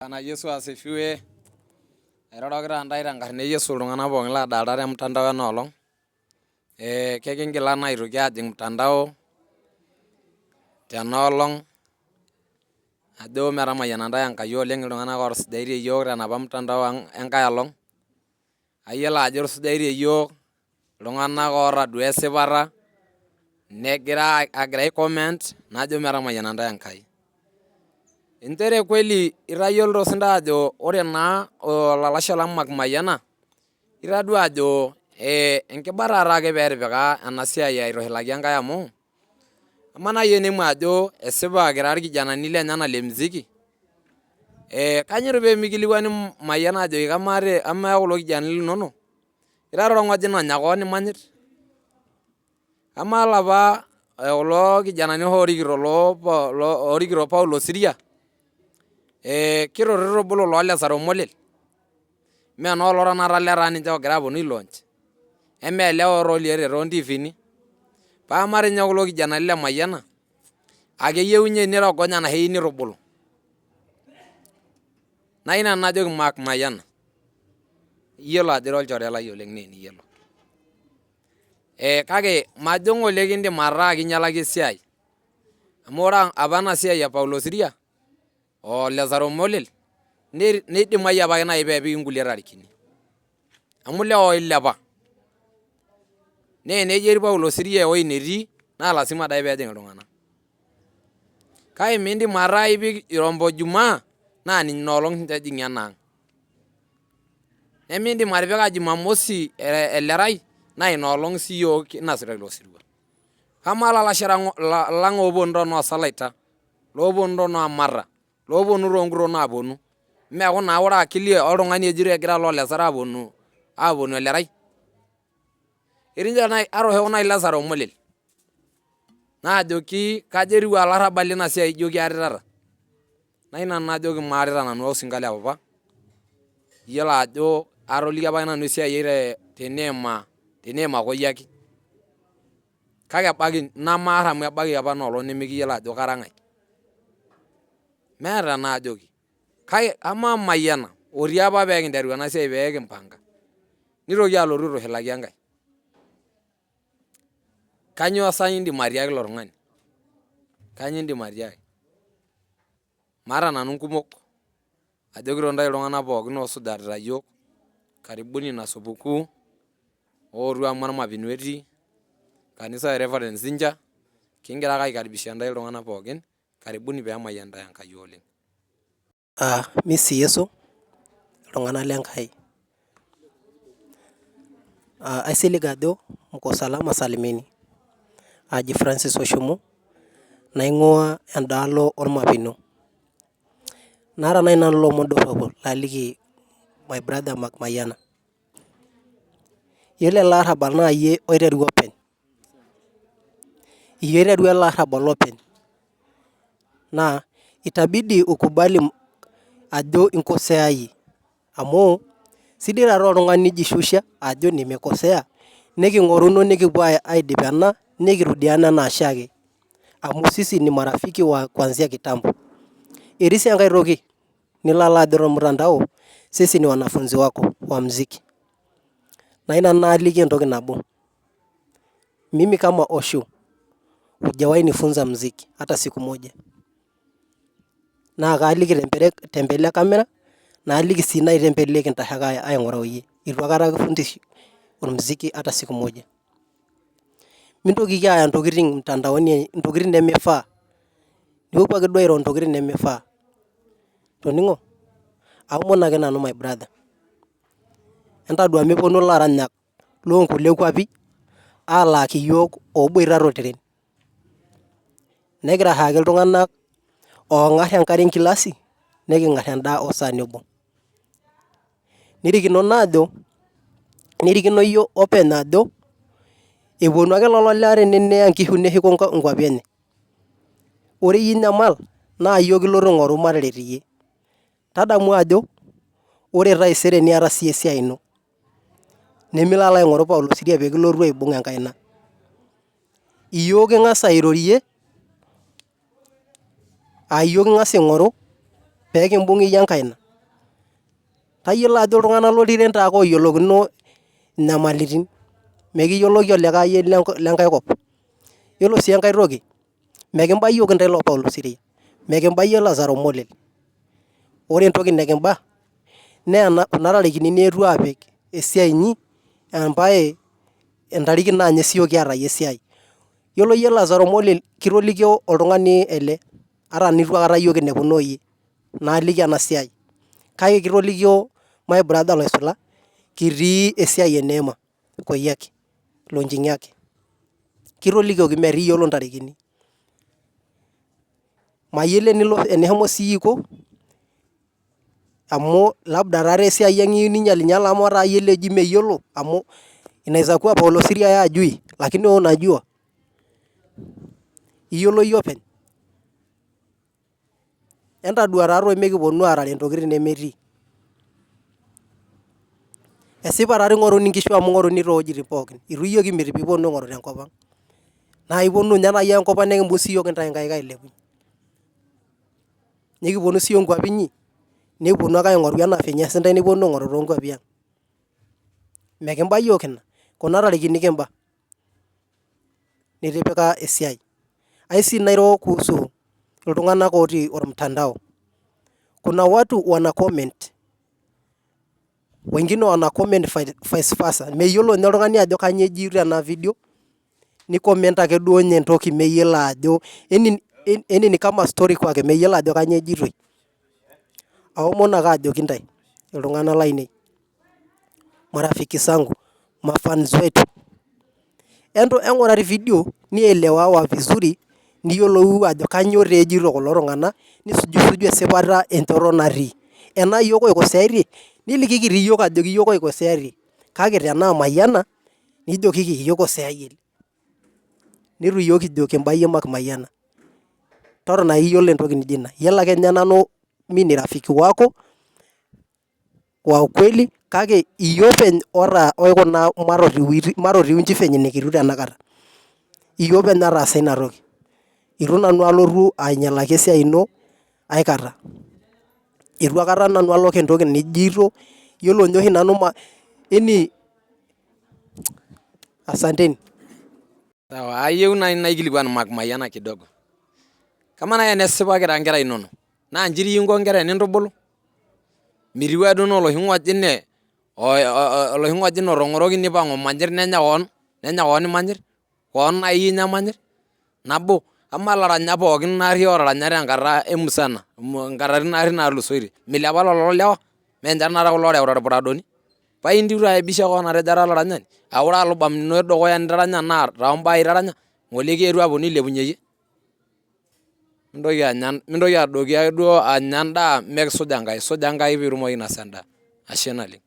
Bwana Yesu asifiwe. Airorokita ntae tenkarna e Yesu iltung'anak pookin ladalta te mtandao ena olong. Eh, kekingila naa aitoki ajing mtandao tena olong ajo metamayiana ntae Enkai oleng iltung'anak otusujaitie iyiook tenapa mtandao enkae olong. Ayiolo ajo itusujaitie iyiook iltung'anak ootadua esipata negira agira ai comment najo metamayiana ntae Enkai. Nchere kweli itayioloito sintae ajo ore naa olalashe lang Mark Mayiana itadua ajo eh, enkibarata ake petipika ena siai aitushulaki Enkai amu amaa naaji enemu ajo esipa kira irkijanani lenyenak le mziki eh, kanyio pee mikilikuani Mayiana ajoki kamaa te amaa kulo kijanani linonok Irara orng'ojine onya koon imanyit? Amaa lapa kulo kijanani oshi oorikito loo oorikito Paulo Siria ee kitutubulu loo le Saromolel mee noo kulo tenakata letaa ninche oogira aaponu ai launch emee lewa otooliate toontiifini paa amaa tinye kulo kijanani le Mayiana akeyieu ninye nirogonya anashe eyieu nitubulu. Nayieu nanu najoki Mark Mayiana, iyiolo ajo ira olchore lai oleng naa eniyiolo. Eh, kake majo ng'ole kindim ataa kinyialaki esiai amu ore apa ena siai e Paulo Siria o Lazaro Molel neidimayu apake naaji pee epiki nkulie tarikini amu ilewa oilepa naa enejo etii Paulo Siria ewueji netii naa lasima doi peejing iltung'anak. Kake mindim ataa ipik Irombo Jumaa naa ina olong ninche ejing'i enaang. Nemindim atipika Jumamosi elerai naa ina olong siyiok kinasita ilo sirua. Amaa ilalashera lang ooponu tenaa osalaita, looponu tenaa Amata, looponu toonkutuk naaponu, meeku naa ore akili oltung'ani ejito egira loo Lesara aponu, aponu elerai. Etii ninche nai atoshoko nai Lazaro Molel naajoki kajo etiu olarrabal lina siai ijo kiaritata. Naa ina najoki maarita nanu osinka le papa, iyiolo ajo atoliki apake nanu esiai ai teniima teniima koyiaki. Kake ebaiki namaar amu ebaiki apa ina olong nimikiyiolo ajo kara ng'ae. Meeta enaajoki. Kake amaa Mayiana otii apa pee kinteru ena siai pee kimpanga nitoki alotu aitushulaki enkae. Kanyoo sa indim atiaki ilo tung'ani? Kanyoo indim atiaki? Maata nanu nkumok, ajokito ntae iltung'anak pookin osujarita iyiook karibuni ina supukuu ootu amu ormapinu etii, kanisa e Reverend Zinja, kingira ake aikaribisha ntae iltung'anak pookin, karibuni pee emayian ntae Enkai oleng. Ah, misi Yesu, iltung'anak le Nkai. Ah, aisilig ajo mko salama salimini. Aji Francis Oshumu, naing'ua endaalo olmapino. Naata nai nanu ilomon dorropu laliki my brother Mark Mayiana. Yiolo ele arrabal naa iyie oiterua openy. Iyie oiterua ele arrabal openy. Naa itabidi ukubali ajo inkosea iyie amu sidai taata oltung'ani nijishusha ajo nimekosea niking'oruno nikipuo aidip ena nikirudiana enaa oshiake amu sisi ni marafiki wa kuanzia kitambo. Etii sii enkae toki nilo alo ajo tormutandao sisi ni wanafunzi wako wa mziki. Naa ina naaliki entoki nabo. Mimi kama Osho hujawahi nifunza mziki hata siku moja. Naa kaaliki tembele e kamera naaliki sii nai tembele kintashe ake aing'uraa iyie. Itu aikata kifundish ormuziki hata siku moja. Mintokiki aaya ntokitin mtandaoni ntokitin nemifaa. Nipuopuo ake duo airo ntokitin nemifaa. Toning'o? Aomon ake nanu my brother, entadua meponu ilaranyak loonkulie kuapi alaaki iyiok ooboita toltiren. Nekirasaki iltung'anak oong'ar enkare enkilasi niking'ar endaa osaani obo. Nirikino naa ajo, nirikino iyie openy ajo eponu ake lelo lewa tene neya nkishu neshuko nkuapi enye. Ore iyie inyamal naa iyiook kilotu aing'oru mataret iyie. Tadamu ajo ore taisere niata siyie esiai ino. Nemilo alo aing'oru Paulo Siria pee kilotu aibung' enkaina. Iyiook king'as airorie, aa iyiook king'as aing'oru Pee kimbung' iyie enkaina. Tayiolo ajo iltung'anak loltiren taake oyiolokino inyamalitin, mekiyioloki olikae ayieni lenkae kop. Yiolo sii enkae toki, mekimba iyiok intae loo Paulo Siria, mekimba iyie Lazaro Molel. Ore entoki nikimba naa ena kuna tarikini nietuo aapik esiai inyi embaye entariki naa ninye siyiok kiata iyie esiai. Yiolo iyie Lazaro Molel kitolikio oltung'ani ele ata nitu aikata iyiok kinepuno oyie naaliki ena siai kake kitolikio my brother loisula kitii esiai e neema Koyiaki Lonching'iaki. Kitolikioki metaa iyiolo ntarikini. Mayiolo enilo enishomo siyie aiko amu labda taata esiai ang iyieu ninyalinyala amu etaa iyiolo eji meyiolo amu inaweza kuwa Paulo Siria yeye hajui lakini wewe unajua. Iyiolo iyie openy. Entadua taatoi mikiponu aarare intokitin nemetii. Esipa taatoi ing'oruni inkishu amu ing'oruni toowuejitin pookin, itu iyiok kimit piiponu aing'oru tenkop ang'. Naa iponu ninye nai enkop ang' nikimbung' siyiok intae inkaik ailepunye. Nikiponu siyiok inkuapi inyi, nikiponu ake aing'oru enaa venye sintae niponu aing'oru toonkuapi ang'. Mekimba yiok ina, kuna tarikini kimba nitipika esiai. Ai sii nairo kuhusu iltung'anak otii ormtandao. Kuna watu wana comment, wengine wana comment vice versa. Meyiolo ninye oltung'ani ajo kanyoo eji tena video, ni comment ake duo ninye entoki meyiolo ajo yani yani ni kama story kwake meyiolo ajo kanyoo ejitoi. Aomon ake ajoki intae iltung'anak lainei, marafiki zangu, mafans wetu, eng'urari video nielewawa vizuri niyiolou ajo kanyoo taa ejito kulo tung'anak nisujusuju esipata enchoto natii. Enaa iyiok oikoseaitie nilikiki tii iyiok ajoki iyiok oikoseaitie kake tenaa Mayiana nijokiki iyie oikoseayie nitu iyiok kijo kimbayie Mayiana. Totona iyiolo entoki nijo ina. Yiolo ake ninye nanu mi ni rafiki wako wa ukweli kake iyie openy otaa oikuna matotiu inji venye nikitiu tenakata. Iyie openy nataasa ina toki. Itu nanu alotu ainyialaki esiai ino aikata. Itu aikata nanu alok entoki nijito yiolo ninye oshi nanu yani asanteni. Sawa, ayieu nai naikilikuan Mark Mayiana kidogo. Kamaa nai enesipa kira nkera inonok, naa nji dii inko nkera enintubulu? Mitiu ake duo anaa oloshi ng'ojine oloshi ng'ojine otong'oroki nipang'u imanyit nenya koon, nenya koon imanyit, koon nai inya imanyit? Nabo, amaa ilaranyak pookin naari otaranya tenkata emusana, nkatitin naari naatulusoitie, milepa lelo lewa? Mee ninche tenakata kulo ooreuta irpuradoni? Paa intiu taa aibisha koon atejo ara olaranyani? Aa ore album ino edukuya nitaranya naa toombaa itaranya, ng'ole kietuo aponu ailepunye iyie? Mintoki anya mintoki adoki ake duo anya endaa mekisuja nkaik, suja nkaik piitumoki ainosa endaa, ashe naleng.